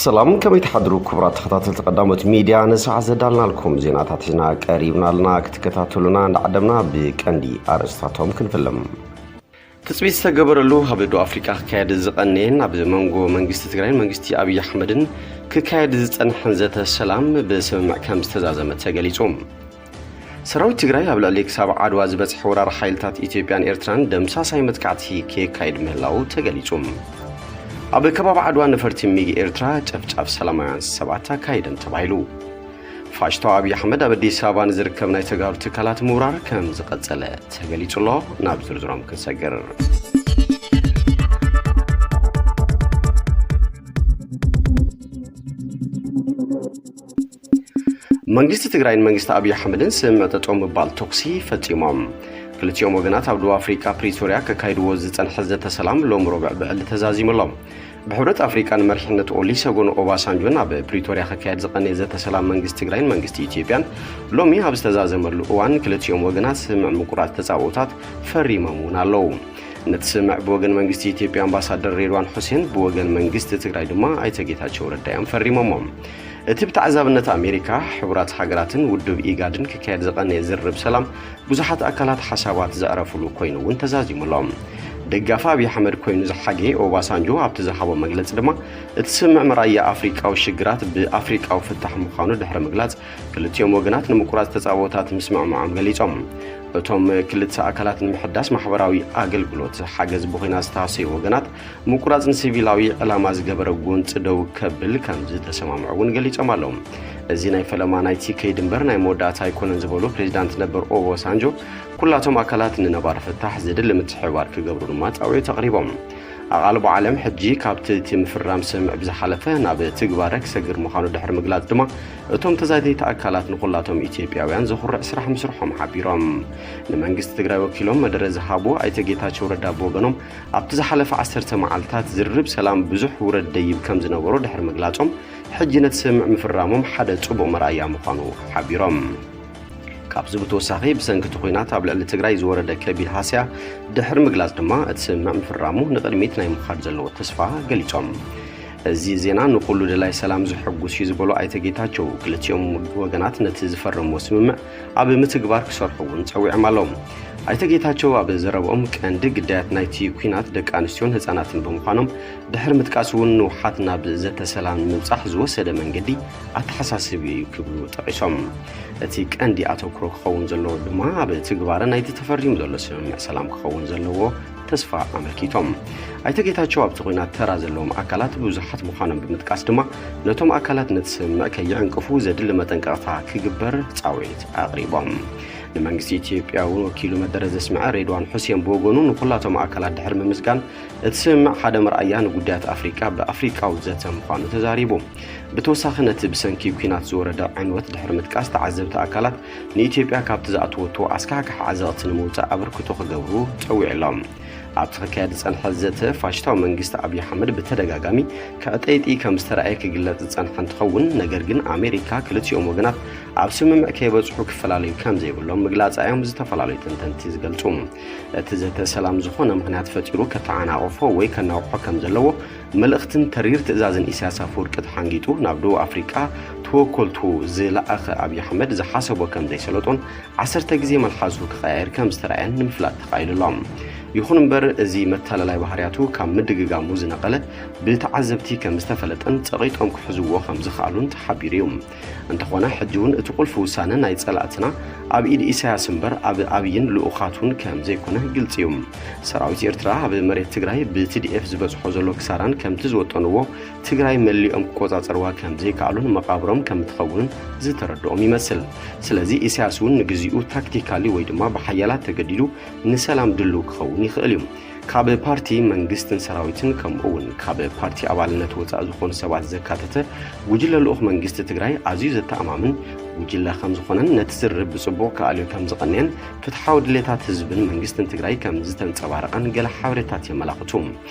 ሰላም፣ ከመይ ትሓድሩ ክቡራት ተኸታተልቲ ቀዳሞት ሚድያ? ንሰዓት ዘዳልናልኩም ዜናታት ሒዝና ቀሪብና ኣለና። ክትከታተሉና እንዳዓደምና ብቀንዲ ኣርእስታቶም ክንፍልም። ትጽቢት ዝተገበረሉ ኣብ ደቡብ ኣፍሪቃ ክካየድ ዝቐነየን ኣብ መንጎ መንግስቲ ትግራይን መንግስቲ ኣብይ ኣሕመድን ክካየድ ዝጸንሐን ዘተ ሰላም ብስምምዕ ከም ዝተዛዘመ ተገሊጹ። ሰራዊት ትግራይ ኣብ ልዕሊ ክሳብ ዓድዋ ዝበጽሐ ወራር ሓይልታት ኢትዮጵያን ኤርትራን ደምሳሳይ መጥቃዕቲ ከየካይድ ምህላዉ ተገሊጹ። ኣብ ከባቢ ዓድዋ ነፈርቲ ሚግ ኤርትራ ጨፍጫፍ ሰላማውያን ሰባት ኣካይደን ተባሂሉ። ፋሽቶ ኣብይ ኣሕመድ ኣብ ኣዲስ ኣበባ ንዝርከብ ናይ ተጋሩ ትካላት ምውራር ከም ዝቐጸለ ተገሊጹ ኣሎ። ናብ ዝርዝሮም ክንሰግር። መንግስቲ ትግራይን መንግስቲ ኣብይ ኣሕመድን ስምምዕ ጠጠው ምባል ተኩሲ ፈጺሞም። ክልቲኦም ወገናት ኣብ ደቡብ ኣፍሪቃ ፕሪቶርያ ከካይድዎ ዝጸንሐ ዘተ ሰላም ሎም ረቡዕ ብዕሊ ተዛዚሙ ኣሎ። ብሕብረት ኣፍሪቃ ንመሪሕነት ኦሊሰጎን ኦባሳንጆን ኣብ ፕሪቶርያ ክካየድ ዝቐነየ ዘተ ሰላም መንግስቲ ትግራይን መንግስቲ ኢትዮጵያን ሎሚ ኣብ ዝተዛዘመሉ እዋን ክልቲኦም ወገናት ስምምዕ ምቁራጽ ተጻብኦታት ፈሪሞም እውን ኣለዉ። ነቲ ስምምዕ ብወገን መንግስቲ ኢትዮጵያ ኣምባሳደር ሬድዋን ሑሴን፣ ብወገን መንግስቲ ትግራይ ድማ ኣይተ ጌታቸው ረዳ እዮም ፈሪሞሞ። እቲ ብተዓዛብነት ኣሜሪካ፣ ሕቡራት ሃገራትን ውድብ ኢጋድን ክካየድ ዝቐነየ ዝርርብ ሰላም ብዙሓት ኣካላት ሓሳባት ዘዕረፉሉ ኮይኑ እውን ተዛዚሙ ኣሎ። ደጋፊ ኣብይ ኣሕመድ ኮይኑ ዝሓገየ ኦባሳንጆ ኣብቲ ዝሃቦ መግለጺ ድማ፣ እቲ ስምምዕ መርኣያ ኣፍሪቃዊ ሽግራት ብኣፍሪቃዊ ፍታሕ ምዃኑ ድሕሪ ምግላጽ፣ ክልቲኦም ወገናት ንምቁራጽ ተጻብኦታት ምስምዕምዖም ገሊጾም። እቶም ክልተ ኣካላት ንምሕዳስ ማሕበራዊ ኣገልግሎት ሓገዝ ብኹናት ዝተሃሰዩ ወገናት ምቁራጽ ንሲቪላዊ ዕላማ ዝገበረ ጎንጺ ደው ከብል ከም ዝተሰማምዑ እውን ገሊጾም ኣለዉ። እዚ ናይ ፈለማ ናይቲ ከይዲ እምበር ናይ መወዳእታ ኣይኮነን ዝበሉ ፕሬዚዳንት ነበር ኦቦሳንጆ፣ ኩላቶም ኣካላት ንነባሪ ፍታሕ ዘድሊ ምትሕብባር ክገብሩ ድማ ጻውዒት ኣቕሪቦም። ኣቓልቦ ዓለም ሕጂ ካብቲ እቲ ምፍራም ስምምዕ ብዝሓለፈ ናብ ትግባረ ክሰግር ምዃኑ ድሕሪ ምግላጽ ድማ፣ እቶም ተዛተይቲ ኣካላት ንኹላቶም ኢትዮጵያውያን ዘኹርዕ ስራሕ ምስርሖም ሓቢሮም። ንመንግስቲ ትግራይ ወኪሎም መደረ ዝሃቡ ኣይተ ጌታቸው ረዳ ብወገኖም፣ ኣብቲ ዝሓለፈ ዓሰርተ መዓልታት ዝርርብ ሰላም ብዙሕ ውረድ ደይብ ከም ዝነበሮ ድሕሪ ምግላጾም፣ ሕጂ ነቲ ስምምዕ ምፍራሞም ሓደ ጽቡቕ መርኣያ ምዃኑ ሓቢሮም። ካብዚ ብተወሳኺ፣ ብሰንኪ እቲ ኲናት ኣብ ልዕሊ ትግራይ ዝወረደ ከቢድ ሃስያ ድሕሪ ምግላጽ ድማ፣ እቲ ስምምዕ ምፍራሙ ንቕድሚት ናይ ምኻድ ዘለዎ ተስፋ ገሊጾም። እዚ ዜና ንኹሉ ደላይ ሰላም ዘሐጉስ እዩ ዝበሉ ኣይተ ጌታቸው፣ ክልቲኦም ወገናት ነቲ ዝፈረምዎ ስምምዕ ኣብ ምትግባር ክሰርሑ እውን ጸዊዖም ኣለዉ። ኣይተ ጌታቸው ኣብ ዘረብኦም፣ ቀንዲ ግዳያት ናይቲ ኲናት ደቂ ኣንስትዮን ህጻናትን ብምዃኖም፣ ድሕሪ ምጥቃስ እውን ንውሓት ናብ ዘተ ሰላም ንምብጻሕ ዝወሰደ መንገዲ ኣተሓሳስቢ እዩ ክብሉ ጠቒሶም። እቲ ቀንዲ ኣተኩሮ ክኸውን ዘለዎ ድማ ኣብ ትግባረ ናይቲ ተፈሪሙ ዘሎ ስምምዕ ሰላም ክኸውን ዘለዎ ተስፋ ኣመልኪቶም። ኣይተ ጌታቸው ኣብቲ ኲናት ተራ ዘለዎም ኣካላት ብዙሓት ምዃኖም ብምጥቃስ ድማ፣ ነቶም ኣካላት ነቲ ስምምዕ ከይዕንቅፉ ዘድሊ መጠንቀቕታ ክግበር ጻውዒት ኣቕሪቦም። ንመንግስቲ ኢትዮጵያ እውን ወኪሉ መደረ ዘስምዐ ሬድዋን ሑሴን ብወገኑ፣ ንኹላቶም ኣካላት ድሕሪ ምምስጋን፣ እቲ ስምምዕ ሓደ መርኣያ ንጉዳያት ኣፍሪቃ ብኣፍሪቃዊ ዘተ ምዃኑ ተዛሪቡ። ብተወሳኺ፣ ነቲ ብሰንኪ ኲናት ዝወረደ ዕንወት ድሕሪ ምጥቃስ፣ ተዓዘብቲ ኣካላት ንኢትዮጵያ ካብቲ ዝኣተወቶ ኣስካሕካሒ ዓዘቕቲ ንምውጻእ ኣበርክቶ ክገብሩ ጸዊዑ ኣሎ። ኣብቲ ክካየድ ዝጸንሐ ዘተ፣ ፋሽስታዊ መንግስቲ ኣብይ ኣሕመድ ብተደጋጋሚ ከዕጠይጥይ ከም ዝተራእየ ክግለጽ ዝጸንሐ እንትኸውን፣ ነገር ግን ኣሜሪካ ክልቲኦም ወገናት ኣብ ስምምዕ ከይበጽሑ ክፈላለዩ ከም ዘይብሎም ምግላጻ እዮም ዝተፈላለዩ ተንተንቲ ዝገልጹ። እቲ ዘተ ሰላም ዝኾነ ምኽንያት ፈጢሩ ከተዓናቕፎ ወይ ከናውሖ ከም ዘለዎ መልእኽትን ተሪር ትእዛዝን ኢሳያስ ኣፈወርቂ ተሓንጊጡ ናብ ደቡብ ኣፍሪቃ ተወከልቱ ዝለኣኸ ኣብይ ኣሕመድ ዝሓሰቦ ከም ዘይሰለጦን ዓሰርተ ግዜ መልሓሱ ክቐያየር ከም ዝተራእየን ንምፍላጥ ተኻኢሉ ኣሎ። ይኹን እምበር፣ እዚ መታለላይ ባህርያቱ ካብ ምድግጋሙ ዝነቐለ ብተዓዘብቲ ከም ዝተፈለጠን ጸቒጦም ክሕዝዎ ከም ዝኸኣሉን ተሓቢሩ እዩ። እንተኾነ፣ ሕጂ እውን እቲ ቁልፊ ውሳነ ናይ ጸላእትና ኣብ ኢድ ኢሳያስ እምበር ኣብ ኣብይን ልኡኻቱን ከም ዘይኮነ ግልጺ እዩ። ሰራዊት ኤርትራ ኣብ መሬት ትግራይ ብ ቲ ዲ ኤፍ ዝበጽሖ ዘሎ ክሳራን ከምቲ ዝወጠንዎ ትግራይ መሊኦም ክቆጻጸርዋ ከም ዘይከኣሉን መቓብሮም ከም እትኸውንን ዝተረድኦም ይመስል። ስለዚ ኢሳያስ እውን ንግዚኡ ታክቲካሊ ወይ ድማ ብሓያላት ተገዲዱ ንሰላም ድሉው ክኸውን ይኽእል እዩ። ካብ ፓርቲ፣ መንግስትን ሰራዊትን ከምኡ እውን ካብ ፓርቲ ኣባልነት ወጻኢ ዝኾኑ ሰባት ዘካተተ ጉጅለ ልኡኽ መንግስቲ ትግራይ ኣዝዩ ዘተኣማምን ጉጅለ ከም ዝኾነን ነቲ ዝርርብ ብጽቡቕ ክኣልዮ ከም ዝቐንየን ፍትሓዊ ድሌታት ህዝብን መንግስትን ትግራይ ከም ዝተንጸባረቐን ገለ ሓበሬታት የመላኽቱ።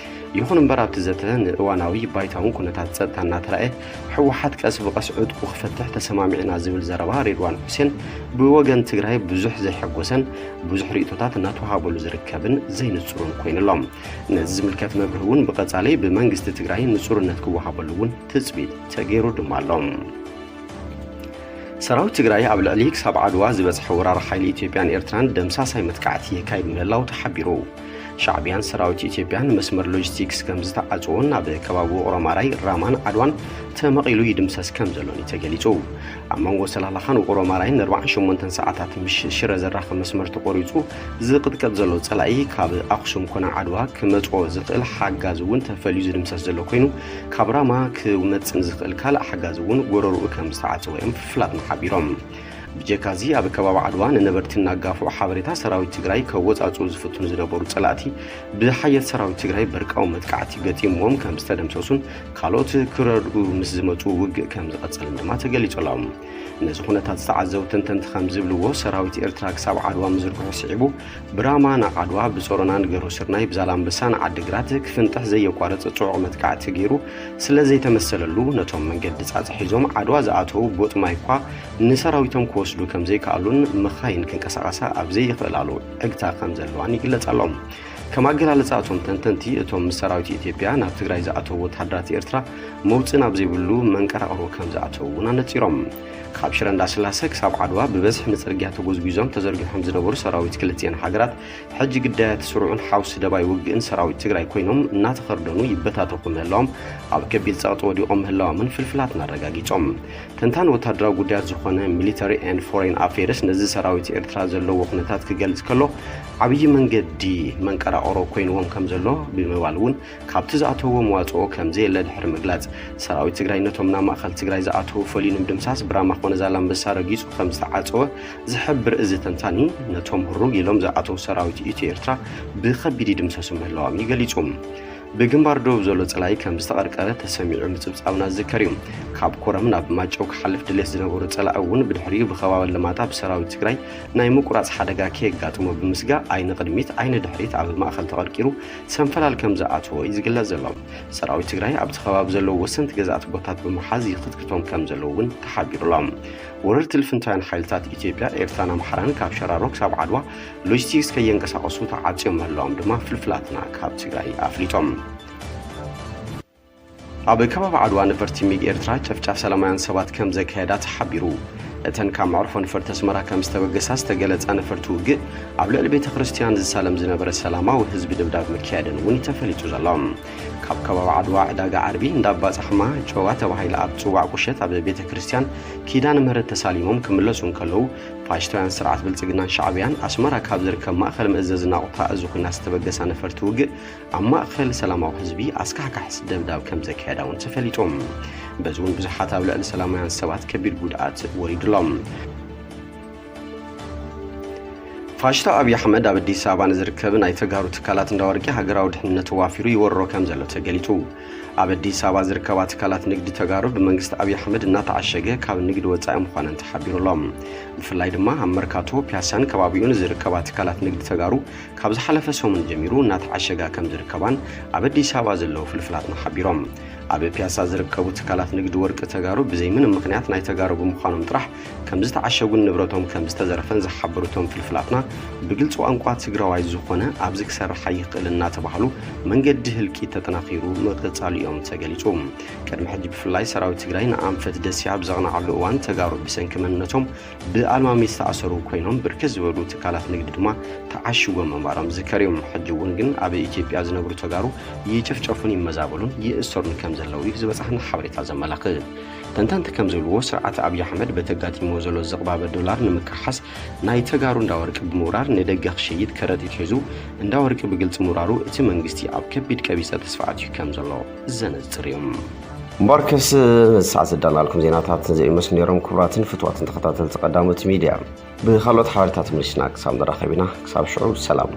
ይኹን እምበር ኣብቲ ዘተ ንእዋናዊ ባይታውን ኩነታት ጸጥታ እናተራእየ ህወሓት ቀስ ብቐስ ዕጥቁ ክፈትሕ ተሰማሚዕና ዝብል ዘረባ ሬድዋን ሑሴን ብወገን ትግራይ ብዙሕ ዘይሐጎሰን ብዙሕ ርእይቶታት እናተዋሃበሉ ዝርከብን ዘይንጹርን ኮይኑሎም። ነዚ ዝምልከት መብርሂ እውን ብቐጻሊ ብመንግስቲ ትግራይ ንጹርነት ክወሃበሉ እውን ትጽቢት ተገይሩ ድማ ኣሎ። ሰራዊት ትግራይ ኣብ ልዕሊ ክሳብ ዓድዋ ዝበጽሐ ወራር ሓይሊ ኢትዮጵያን ኤርትራን ደምሳሳይ መጥቃዕቲ የካይድ ምህላው ተሓቢሩ። ሻዕብያን ሰራዊት ኢትዮጵያን መስመር ሎጂስቲክስ ከም ዝተዓጽዎን ኣብ ከባቢ ውቕሮ ማራይ፣ ራማን ዓድዋን ተመቒሉ ይድምሰስ ከም ዘሎን እዩ ተገሊጹ። ኣብ መንጎ ሰላላኻን ውቕሮ ማራይን ኣርባዓን ሸሞንተን ሰዓታት ምስ ሽረ ዘራኽብ መስመር ተቖሪጹ ዝቕጥቀጥ ዘሎ ጸላኢ ካብ ኣኽሱም ኮነ ዓድዋ ክመጽኦ ዝኽእል ሓጋዝ እውን ተፈልዩ ዝድምሰስ ዘሎ ኮይኑ፣ ካብ ራማ ክመጽእ ንዝኽእል ካልእ ሓጋዝ እውን ጎረርኡ ከም ዝተዓጸወ እዮም ፍልፍላትና ሓቢሮም። ብጀካዚ ኣብ ከባቢ ዓድዋ ንነበርቲ እናጋፍዑ ሓበሬታ ሰራዊት ትግራይ ከወጻጽኡ ዝፍትኑ ዝነበሩ ጸላእቲ ብሓየት ሰራዊት ትግራይ በርቃዊ መጥቃዕቲ ገጢምዎም ከም ዝተደምሰሱን ካልኦት ክረድኡ ምስ ዝመጹ ውግእ ከም ዝቐጸልን ድማ ተገሊጹ ኣሎ። ነዚ ኩነታት ዝተዓዘቡ ተንተንቲ ከም ዝብልዎ ሰራዊት ኤርትራ ክሳብ ዓድዋ ምዝርግሑ ስዒቡ ብራማ ንዓድዋ ብጾሮና ንገሩ ስርናይ ብዛላምበሳ ንዓዲግራት ክፍንጥሕ ዘየቋረጸ ጽዑቕ መጥቃዕቲ ገይሩ ስለ ዘይተመሰለሉ ነቶም መንገዲ ጻጽ ሒዞም ዓድዋ ዝኣተዉ ቦጥ ማይ እኳ ንሰራዊቶም ክወስዱ ከም ዘይከኣሉን መኻይን ክንቀሳቐሳ ኣብ ዘይኽእላሉ ዕግታ ከም ዘለዋን ይግለጽ ኣሎ። ከም ኣገላልጻ እቶም ተንተንቲ እቶም ምስ ሰራዊት ኢትዮጵያ ናብ ትግራይ ዝኣተዉ ወተሃደራት ኤርትራ መውፅእ ናብ ዘይብሉ መንቀራቕሮ ከም ዝኣተዉ እውን ኣነፂሮም። ካብ ሽረ እንዳስላሰ ክሳብ ዓድዋ ብበዝሒ ንፅርግያ ተጎዝጒዞም ተዘርጊሖም ዝነበሩ ሰራዊት ክልቲኤን ሃገራት ሕጂ ግዳያት ስሩዕን ሓውሲ ደባይ ውግእን ሰራዊት ትግራይ ኮይኖም እናተኸርደኑ ይበታተኹ ምህላዎም ኣብ ከቢድ ፀቕጢ ወዲቖም ምህላዎምን ፍልፍላትና ኣረጋጊፆም። ተንታኒ ወታደራዊ ጉዳያት ዝኾነ ሚሊተሪ ኤንድ ፎሬን ኣፌርስ ነዚ ሰራዊት ኤርትራ ዘለዎ ኩነታት ክገልጽ ከሎ ዓብዪ መንገዲ መንቀራቕሮ ኮይንዎም ከም ዘሎ ብምባል እውን ካብቲ ዝኣተውዎ መዋፅኦ ከም ዘየለ ድሕሪ ምግላጽ ሰራዊት ትግራይ ነቶም ናብ ማእኸል ትግራይ ዝኣተዉ ፈልዩ ንምድምሳስ ብራማ ኮነ ዛላምበሳ ረጊጹ ከም ዝተዓጸወ ዝሕብር እዚ ተንታኒ ነቶም ህሩግ ኢሎም ዝኣተዉ ሰራዊት ኢትዮ ኤርትራ ብኸቢድ ይድምሰሱ ምህላዎም እዩ ገሊጹ። ብግንባር ደቡብ ዘሎ ጸላኢ ከም ዝተቐርቀረ ተሰሚዑ ምጽብጻብና ዝዝከር እዩ። ካብ ኮረም ናብ ማጨው ክሓልፍ ድሌት ዝነበሩ ጸላኢ እውን ብድሕሪኡ ብኸባቢ ኣለማጣ ብሰራዊት ትግራይ ናይ ምቁራጽ ሓደጋ ከየጋጥሞ ብምስጋእ ኣይ ንቕድሚት ኣይ ንድሕሪት ኣብ ማእኸል ተቐርቂሩ ሰንፈላል ከም ዝኣተዎ እዩ ዝግለጽ ዘሎ። ሰራዊት ትግራይ ኣብቲ ከባቢ ዘለዉ ወሰንቲ ገዛእቲ ቦታት ብምሓዝ ይኽትክቶም ከም ዘለዉ እውን ተሓቢሩ ኣሎ። ወረርቲ ልፍንታውያን ሓይልታት ኢትዮጵያ ኤርትራን ኣምሓራን ካብ ሸራሮ ክሳብ ዓድዋ ሎጂስቲክስ ከየንቀሳቐሱ ተዓጽዮም ምህላዎም ድማ ፍልፍላትና ካብ ትግራይ ኣፍሊጦም። ኣብ ከባቢ ዓድዋ ነፈርቲ ሚግ ኤርትራ ጨፍጫፍ ሰላማውያን ሰባት ከም ዘካየዳ ተሓቢሩ። እተን ካብ መዕርፎ ነፈርቲ ኣስመራ ከም ዝተበገሳ ዝተገለጻ ነፈርቲ ውግእ ኣብ ልዕሊ ቤተ ክርስቲያን ዝሳለም ዝነበረ ሰላማዊ ህዝቢ ደብዳብ ምክያደን እውን ተፈሊጡ ዘሎ። ካብ ከባቢ ዓድዋ ዕዳጋ ዓርቢ እንዳባ ጻሕማ ጨዋ ተባሂላ ኣብ ትጽዋዕ ቁሸት ኣብ ቤተ ክርስቲያን ኪዳነ ምህረት ተሳሊሞም ክምለሱ እንከለዉ ፋሽስታውያን ስርዓት ብልጽግናን ሻዕብያን ኣስመራ ካብ ዝርከብ ማእኸል መእዘዚ ናቑታ እዚ ኩናት ዝተበገሳ ነፈርቲ ውግእ ኣብ ማእኸል ሰላማዊ ህዝቢ ኣስካሕካሕ ደብዳብ ከም ዘካየዳ እውን ተፈሊጡ። በዚ እውን ብዙሓት ኣብ ልዕሊ ሰላማውያን ሰባት ከቢድ ጉድኣት ወሪዱሎም። ፋሽስታዊ ኣብይ ኣሕመድ ኣብ ኣዲስ ኣበባ ንዝርከብ ናይ ተጋሩ ትካላት እንዳወርቂ ሃገራዊ ድሕንነት ተዋፊሩ ይወርሮ ከም ዘሎ ተገሊጹ። ኣብ ኣዲስ ኣበባ ዝርከባ ትካላት ንግዲ ተጋሩ ብመንግስቲ ኣብይ ኣሕመድ እናተዓሸገ ካብ ንግዲ ወጻኢ ምዃነን ተሓቢሩ ኣሎ። ብፍላይ ድማ ኣብ መርካቶ፣ ፒያሳን ከባቢኡን ዝርከባ ትካላት ንግዲ ተጋሩ ካብ ዝሓለፈ ሰሙን ጀሚሩ እናተዓሸጋ ከም ዝርከባን ኣብ ኣዲስ ኣበባ ዘለዉ ፍልፍላትና ሓቢሮም። ኣብ ፒያሳ ዝርከቡ ትካላት ንግዲ ወርቂ ተጋሩ ብዘይ ምንም ምኽንያት ናይ ተጋሩ ብምዃኖም ጥራሕ ከም ዝተዓሸጉን ንብረቶም ከም ዝተዘረፈን ዝሓበሩ እቶም ፍልፍላትና፣ ብግልፂ ቋንቋ ትግራዋይ ዝኾነ ኣብዚ ክሰርሕ ኣይኽእልን እናተባህሉ መንገዲ ህልቂት ተጠናኺሩ ምቕፃሉ እዮም ተገሊፁ። ቅድሚ ሕጂ ብፍላይ ሰራዊት ትግራይ ንኣንፈት ደሴ ኣብ ዘቕንዓሉ እዋን ተጋሩ ብሰንኪ መንነቶም ብኣልማሚ ዝተኣሰሩ ኮይኖም ብርክት ዝበሉ ትካላት ንግዲ ድማ ተዓሽጎም ምንባሮም ዝዝከር እዩ። ሕጂ እውን ግን ኣብ ኢትዮጵያ ዝነብሩ ተጋሩ ይጭፍጨፉን ይመዛበሉን ይእሰሩን ከም ዘለዉ እዩ ዝበጻሕና ሓበሬታ ዘመላኽት። ተንተንቲ ከም ዝብልዎ ስርዓት ኣብይ ኣሕመድ በቲ ኣጋጢምዎ ዘሎ ዝቕባበ ዶላር ንምክርሓስ ናይ ተጋሩ እንዳወርቂ ብምውራር ንደገ ክሸይጥ ከረጢት ሒዙ እንዳወርቂ ብግልፂ ምውራሩ እቲ መንግስቲ ኣብ ከቢድ ቀቢፀ ተስፋ ኣትዩ ከም ዘሎ ዘነፅር እዩ። እምበርከስ ነዚ ሰዓት ዘዳልናልኩም ዜናታት እዚኦም ይመስሉ ነይሮም። ክቡራትን ፍቱዋትን ተኸታተልቲ ቀዳሞት ሚድያ፣ ብኻልኦት ሓበሬታት ምልሽና ክሳብ ንራኸብ ኢና። ክሳብ ሽዑ ሰላም።